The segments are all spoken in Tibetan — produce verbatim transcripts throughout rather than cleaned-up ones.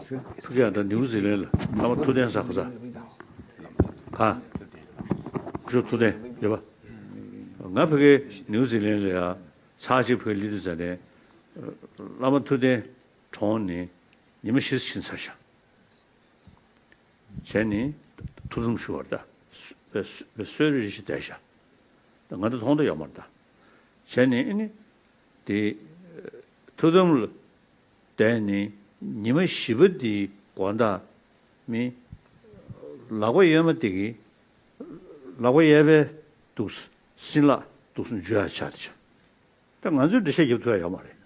ཕ་གིའི་ཨ་ད་ནིའུ་ཛི་ལན་ལ་བླ་མ་ཐུབ་བསྟན་ས་ག་ས། ག་སྐུ་ཞབས་ཐུབ་བསྟན་རེད་པ། ང་ཕ་གིའི་ནིའུ་ཛི་ལན་ལ་ཡ་ཚར་གཅིག་ཕ་གིར་སླེབས་དུས་ཙ་ནས་བླ་མ་ཐུབ་བསྟན་གྲོངས་ནས་ཉི་མ་བཞི་ཕྱིན་ཚར་ཤག་བྱས་ནས་ཐུགས་འཚབ་ཞུ་བར་ད་བསོད་བསོད་རེ་རེ་ཞིག་བསྡད་ཤག་ད་ང་ད་མཐོང་ད་ཡོད་མ་རེད་ད། བྱས་ནས་ཨ་ནི་དེ་ཐུགས་འཚབ་ལ་བསྡད་ནས་ཉི་མ་བཞི་པ་དེའི་དགོང་དག་མི་ལག་པ་གཡས་མ་དེ་གིས་ལག་པ་གཡས་པས་འདུག་སེ་སྲིན་ལག་འདུག་སེ་འཇུ་ཡག་ཆགས་བསྡད་ཤག་ད་ང་ཚོས་འགྲེལ་བཤད་རྒྱབ་ཐུབ་ཡ་ཡོད་མ་རེད།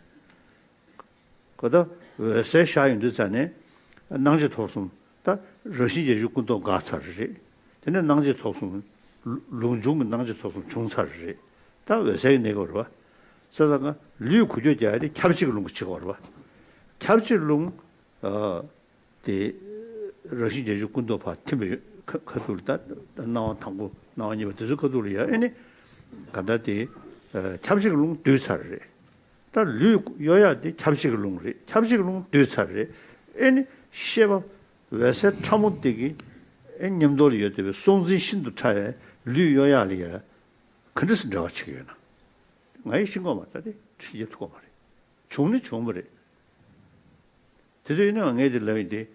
ག་ད་འོད་གསལ་ཤར་ཡོང་དུས་ཙ་ནས་སྣང་མཆེད་ཐོབ་གསུམ་ད་རང་བཞིན་རྒྱ་ཆེར་ཀུན་རྟོག་འགག་ཚར་རེད། དེ་ནས་སྣང་མཆེད་ཐོབ་གསུམ་ལུ་ལུགས་འབྱུང་གི་སྣང་མཆེད་ཐོབ་གསུམ་བྱུང་ཚར་རེད། ད་འོད་གསལ་གྱི་གནས་སྐབས་རེད་པ། ས་ས་ང་ལུས་འགུལ་སྐྱོད་རྒྱག་ཡ་དེ་ཁྱབ་བྱེད་ཀྱི་རླུང་གིས་བྱེད་ཀྱི་ཡོད་རེད་པ། ཁྱབ་བྱེད་རླུང་ཨ། དེ་རང་བཞིན་རྒྱ་ཆེར་ཀུན་རྟོག་ཕར་ཐིམ་པའི་ཁ་ཁ་ཐུག་ལ་ད་ད་སྣང་བ་དང་པོ་སྣང་བ་གཉིས་པ་དེ་ཚོའི་ཁ་ཐུག་ལ་ཡ་ཨེ་ནི་ག་ད་དེ་ཨ་ཁྱབ་བྱེད་ཀྱི་རླུང་བསྡུས་ཚར་རེད། ད་ལུས་གཡོ་ཡག་དེ་ཁྱབ་བྱེད་ཀྱི་རླུང་རེད། ཁྱབ་བྱེད་ཀྱི་རླུང་བསྡུས་ཚར་རེད། ཨེ་ནི་ཤེས་པ་འོད་གསལ་ཕྲ་མོ་དེ་གི་ཨེ་ཉམས་རྟོགས་ལ་ཡོད་བསྡད་པའི་སྲོག་འཛིན་ཤིན་ཏུ་ཕྲ་བའི་ལུས་གཡོ་ཡག་ལ་ཡ་ག་འདྲ་སེ་འབྲེལ་བ་བྱེད་ཀྱི་ཡོད་ན། ང་ཡི་ཤེས་ཀྱི་ཡོད་མ་རེད། ད་དེ་འགྲེལ་བཤད་རྒྱབ་ཐུབ་ཀྱི་ཡོད་མ་རེད། བྱུང་ནི་བྱུང་བ་རེད། དེ་དུས་ཡིན་ནའང་ངས་དེ་ལབ་ཡིན་ཏེ།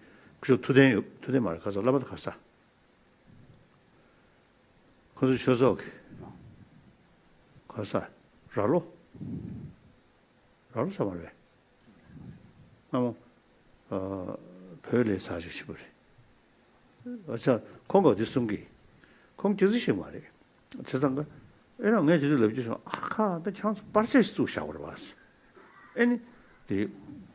སྐུ་ཞབས་ཐུབ་བསྟན་ཡོད། ཐུབ་བསྟན་མ་རེད། ག་ས་བླ་མ་ད་ག་ས། ཁོ་ཚོ་ཆོས་ཚོགས་ཀྱི་ག་ས་ར་ལོ། ར་ལོ་ས་མ་རེད། སྔ་མོ་ཨ་བོད་ལས་ཚར་ཞིག་ཞིག་པ་རེད། ཨ་ཅག་ཁོང་ག་དེ་གསུང་གི། ཁོང་སྐྱག་རྫུན་ཞིག་མ་རེད། བྱས་ཙང་ཀ་ཨེ་རང་ངས་དེ་དུས་ལབ་རྒྱུ་བྱུང་། ཨ་ཁ་ད་ཁྱེད་ཚོ་པར་ཆས་ཤིག་བཙུགས་བཞག་པ་རེད་པ། ཨེ་ནི་དེ་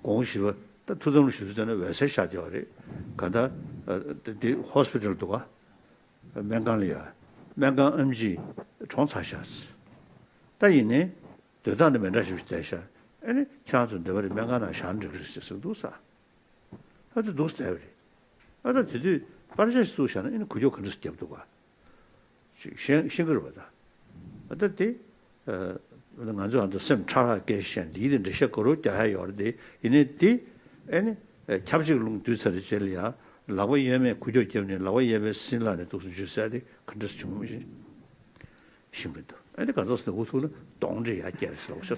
དགོང་བཞི་པ་ད་ཐུགས་དམ་ལ་ཞུ་དུས་ཙ་ནས་འོད་གསལ་ཤར་བསྡད་པ་རེད། ག་ད་ཨ་དེ་ཧོ་སི་པི་ཊལ་འདུག་ག་སྨན་ཁང་ལ་ཡ། སྨན་ཁང་ཨེམ་ཆི་གྲོངས་ཚར་ཤག་ད་ཡིན་ནའི་སྡོད་སྟངས་དེ་མི་འདྲ་ཞིག་བསྡད་ཤག་ཨེ་ནི་ཁྱེད་རང་ཚོ་འདོད་པ་རེད། སྨན་ཁང་ནང་བཞག་ན་འགྲིག་གི་རེད་ཟེར་གསུངས་འདུག་ས། ཨ་ད་འདུག་སེ་བསྡད་པ་རེད། ཨ་ད་དེ་དུས་པར་ཆས་ཤིག་བཙུགས་བཞག་ན་ཨེ་ནི་འགུལ་སྐྱོད་ག་འདྲ་སེ་རྒྱབ་འདུག་ག་ཅིག་ཤེས་ཤེས་ཀྱི་རེད་པ་ད། ཨ་ད་དེ་ཨ་ང་ཚོ་ཨ་ད་སེམས་ཕྲ་རགས་སྐད་ཆ་བཤད་འདིའི་དེ་འགྲེལ་བཤད་ག་རེ་རྒྱག་ཡ་ཡོད་རེད་དེ། ཡིན་ནའི་དེ་ཨེ་ནི་ཨ་ཁྱབ་བྱེད་ཀྱི་རླུང་བསྡུས་ཚར་རེད། རྗེས་ལ་ཡ་ལག་པ་གཡོན་མས་འགུལ་སྐྱོད་བརྒྱབ་ནས་ལག་པ་གཡས་པས་སྲིན་ལག་ནས་འདུག་སེ་འཇུ་ཟེར་ཡ་དེ་ག་འདྲ་སེ་བྱུང་མིན་ཤེས་ཤེས་མི་འདུག་ཨེ་ནི་ག་ཚོད་སེ་འུ་ཐུག་ན་གདོང་འདྲེ་ཡར་བསྐྱལ་རེད་ཟེར་ལབ་ཤག